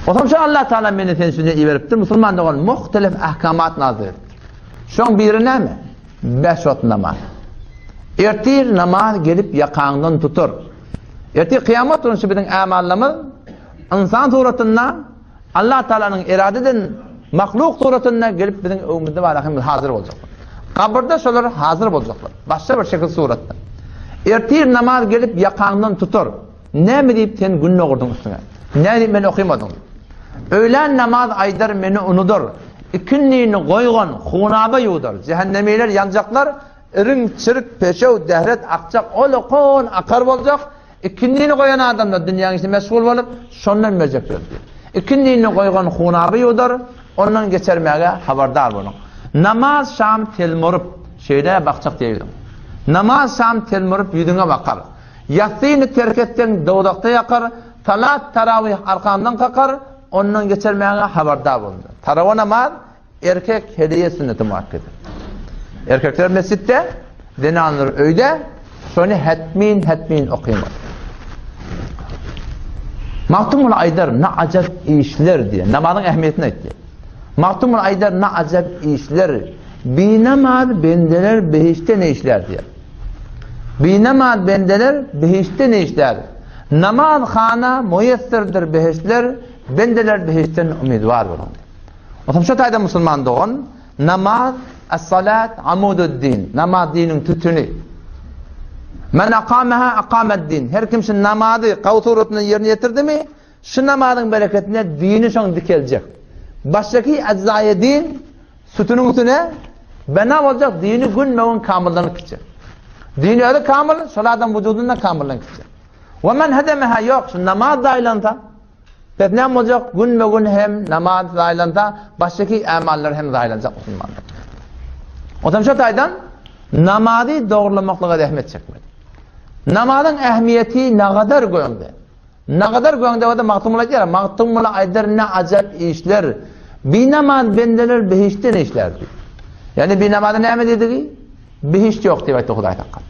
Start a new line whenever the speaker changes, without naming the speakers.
Otam şu Allah Taala meni sen üçin iberipdir, musulman dogan muhtelif ahkamat nazil edipdir. Şoň biri näme? Beş wagt namaz. Ertir namaz gelip ýakaňdan tutar. Ertir kyýamat günü şu biziň amallarymyz ynsan suratynda Allah Taalanyň erade eden mahluk suratynda gelip biziň öňümizde bar hem hazır boljaklar. Gabyrda şolar hazır boljaklar. Başga bir şekil suratda. Ertir namaz gelip ýakaňdan tutar. Näme diýip sen gün dogurdyň üstüňe? Näme diýip meni okymadyň? Öýlän namaz aýdar meni unudar. Ikindini goýgan hunaba ýuwdar. Jähennemiler ýanjaklar, iriň, çirik, peşew, dehret akjak, olakon akar boljak. Ikindini goýan adamlar dünýäň işine meşgul bolup, şondan berjekler diýip. Ikindini goýgan hunaba ýuwdar, ondan geçermäge habardar boluň. Namaz şam telmuryp, şeýle bakjak diýip. Namaz şam telmuryp ýüzüňe bakar. Ýassyny terk etseň dowzahda ýakar, Salat tarawyh arkaňdan kakar, ondan geçermäge habardar bol. Tarawa namaz erkek hediýe sünneti muakkede. Erkekler mesjitde, zenanlar öýde, şony hetmin hetmin okymaly. Magtymguly aýdar, ne ajap işler diýe. Namazyň ähmiýetini aýtdy. Magtymguly aýdar, ne ajap işler, binamaz bendeler behişde ne işler diýe. Binamaz bendeler behiştde ne işlär? Namaz hana muýesserdir behiştler, bendeler behiştden umydwar boluň. Otam şu taýda musulman dogan, namaz es-salat amudud-din, namaz diniň tütüni. Men akamaha akamed-din. Her kim şu namazy gawy suratynda ýerine ýetirdimi, şu namazyň bereketine dini şoň dikeljek. Başdaky ejzaýy din Sütüniň üstüne bina boljak dini günbe-gün kamyllanyp gitjek. Dini özi kamyl, şol adam wujudynda kamyllanyp gitjek. We men hedemeha ýok, şu namaz zaýlansa, pes näme boljak? Günbe-gün hem namaz zaýlansa, başdaky amallar hem zaýlanjak musulmanlar. Otam şu taýdan namazy dogrulanmaklyga zähmet çekmeli. Namazyň ähmiýeti nagadar göňde. Nagadar göňde bolsa Magtymguly aýdýar, Magtymguly aýdar ne ajap işler, binamaz bendeler behiştde ne işler diýip. Ýagny binamaza näme diýdigi? Behişt ýok diýip aýtdy Hudaý takal.